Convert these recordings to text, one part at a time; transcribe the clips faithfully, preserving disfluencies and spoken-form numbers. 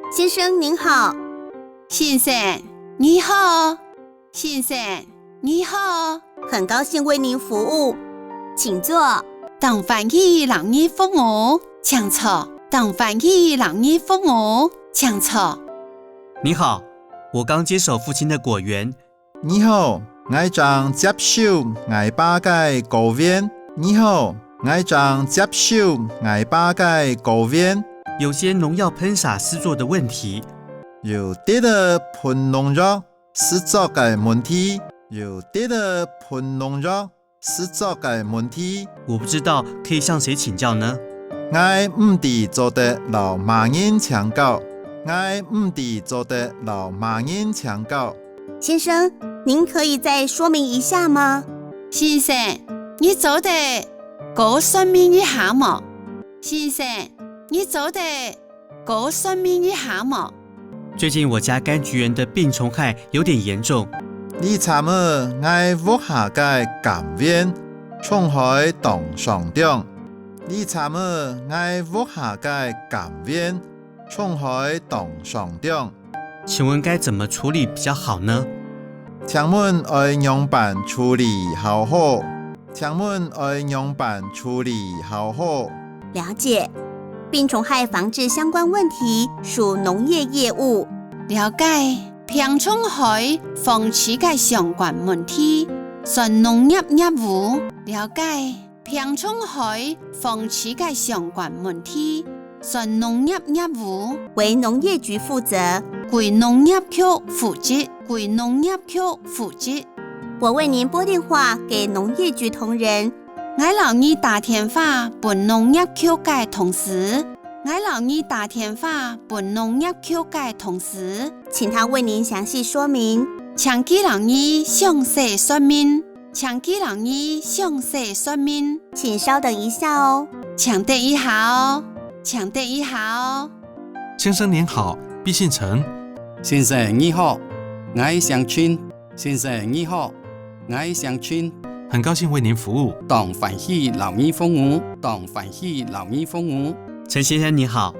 先生您好。先生，你好。先生，你好。很高兴为您服务，请坐。當歡喜為你服務，請坐。當歡喜為你服務，請坐。你好，我剛接手父亲的果園，你好，𠊎正接手𠊎爸个果園。你好，𠊎正接手𠊎爸个果園。有些農藥噴灑施作的問題。有兜仔噴農藥施作个問題。有兜仔噴農藥施作个問題。我不知道可以向誰請教呢？𠊎毋知做得摎麼人請教。𠊎毋知做得摎麼人請教。先生，您可以再说明一下吗？先生，你做得過說明一下無？先生，你做得過說明一下無？最近我家柑橘園的病蟲害有點嚴重。這站仔𠊎屋下个柑園蟲害當嚴重。這站仔𠊎屋下个柑園蟲害當嚴重。請問該怎麼處理比較好呢？請問愛仰般處理較好？請問愛仰般處理較好？了解，病蟲害防治相關问题属农业业务。了解，病蟲害防治个相關问题，算農業业务。了解，病虫害防治个相關問題，算農業业務。为农业局负责。歸農業局負責。歸農業局負責。我为您拨电话给农业局同仁。𠊎摎你打電話分農業局个同事。𠊎摎你打電話分農業局个同事。请他为您详细说明。請佢摎你詳細說明。請佢摎你詳細說明。请稍等一下哦。請等一下哦。請等一下哦。先生您好，敝姓陳。先生你好，𠊎姓陳。先生你好，𠊎姓陳。很高兴为您服务。當歡喜摎你服務。當歡喜摎你服務。陳先生你好。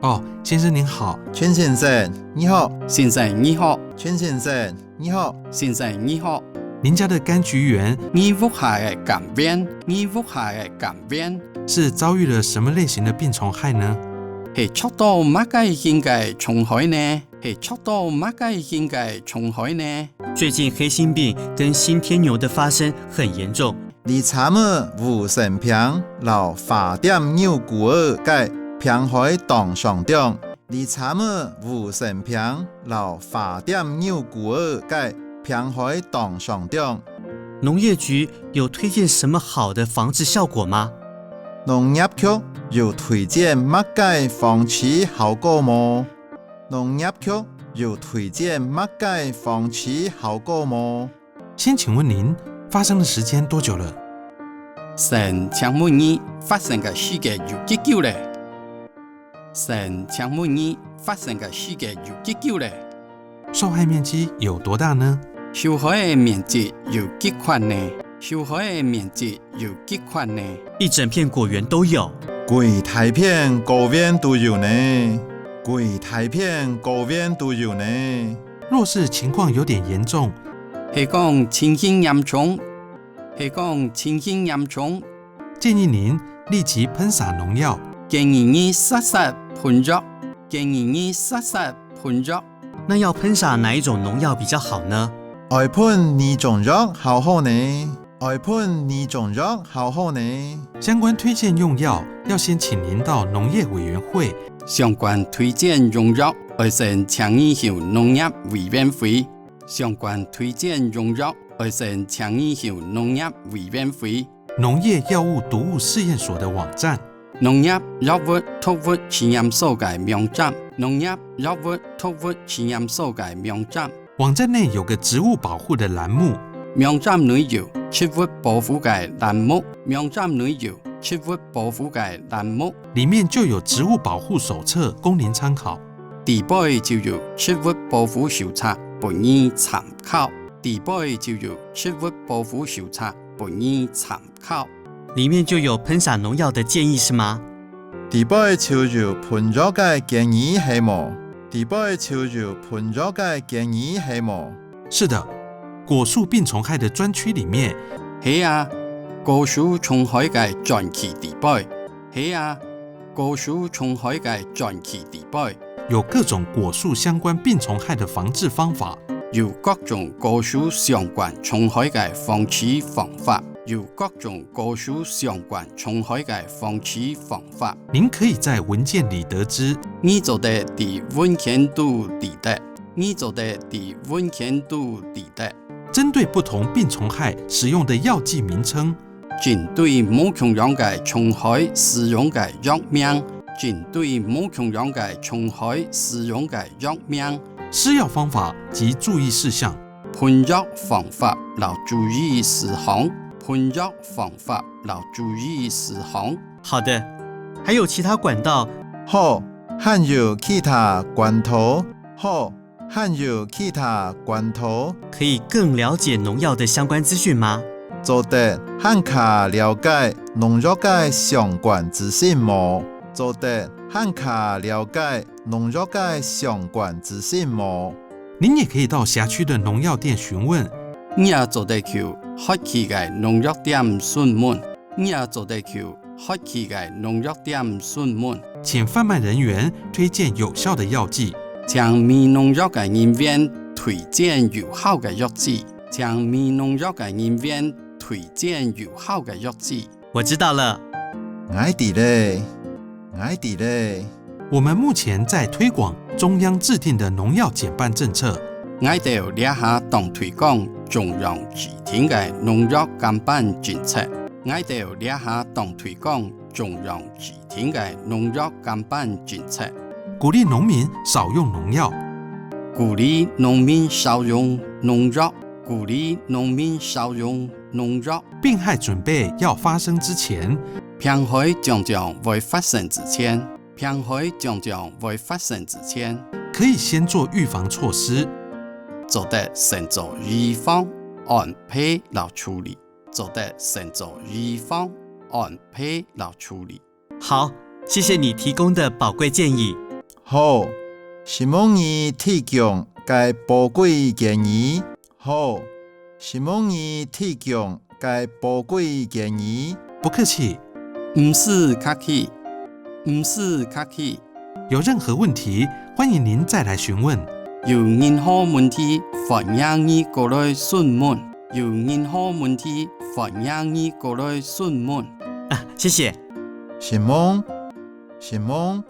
哦，先生您好。陈先生你好。先生你好。陈先生你好。先生你好。您家的柑橘园，你屋下个柑園，你屋下个柑園，是遭遇了什么类型的病虫害呢？係著到麼个型个蟲害呢？係著到麼个型个蟲害呢？最近黑心病跟新天牛的發生很嚴重。這站仔烏心病摎花點牛牯仔个病害當嚴重。這站仔烏心病摎花點牛牯仔个病害當嚴重。農業局有推薦什麼好的防治效果嗎？農業局有推薦麼个防治效果無？農業局有推薦麼个防治效果無？先请问您，发生的时间多久了？先请问你，發生个時間有幾久咧？先请問你，發生个時間有幾久咧？受害面积有多大呢？受害个面積有幾闊呢？受害个面積有幾闊呢？一整片果園都有。歸大片果園都有呢。歸大片果園都有呢。若是情况有点严重，係講情形嚴重，係講情形嚴重，建议您立即喷洒农药。建议你煞煞噴藥。建议你煞煞喷藥。那要喷洒哪一种农药比较好呢？愛噴哪種藥較好呢？愛噴哪種藥較好呢？相关推荐用药要先请您到农业委员会。相关推荐用药，愛先请你去農業委员会。相关推荐用药，愛先请你去农业委员会。农业药物毒物试验所的网站。农業藥物毒物试验所个网站。农业药物毒物试验所个网站。网站内有个植物保护的栏目。网站内有植物保护个栏目。网站内有植物保护个栏目。里面就有植物保护手册供您参考。里背就有植物保护手册分你参考。里背就有植物保护手册分你参考。里面就有喷洒农药的建议是吗？里背就有噴藥个建议係無？底背就有噴藥个建議係無？是的，果樹病蟲害的專區裡面，係啊，果樹蟲害个專區底背，係啊，果樹蟲害个專區底背，有各種果樹相關病蟲害的防治方法。有各種果樹相關蟲害个防治方法，有各種果樹相關蟲害个防治方法。您可以在文件裡得知，你做得在文件肚知得，你做得在文件肚知得。針對不同病蟲害使用的藥劑名稱，針對無共樣个蟲害使用个藥名，針對無共樣个蟲害使用个藥名，施藥方法及注意事項，噴藥方法摎注意事項，噴藥方法摎注意事項。好的，還有其他管道？好，還有其他管道？好，還有其他管道？可以更了解農藥的相關資訊嗎？做得還較了解農藥个相關資訊無？做得還較了解農藥个相關資訊無？您也可以到轄區的農藥店詢問。你也做得去轄區个農藥店詢問。你也做得去轄區个農藥店詢問。請販賣人員推薦有效的藥劑。請賣農藥个人員推薦有效个藥劑。請賣農藥个人員推薦有效个藥劑。我知道了。𠊎知咧，𠊎知咧。我們目前在推廣中央制定的農藥減半政策。𠊎兜這下當推廣中央制定个農藥減半政策。𠊎兜這下當推廣中央制定个農藥減半政策。鼓勵農民少用農藥。鼓勵農民少用農藥。鼓勵農民少用農藥。病害準備要發生之前，病害將將會發生之前，病害將將會發生之前，可以先做預防措施。做得先做預防安排摎處理。做得先做預防安排摎處理。好，謝謝你提供的寶貴建議。好，承蒙你提供个寶貴建議。好，承蒙你提供个寶貴建議。不客氣。毋使客氣，毋使客氣。有任何問題，歡迎您再來詢問。有任何問題，歡迎你過來詢問。有任何問題，歡迎你過來詢問。啊，謝謝。承蒙，承蒙。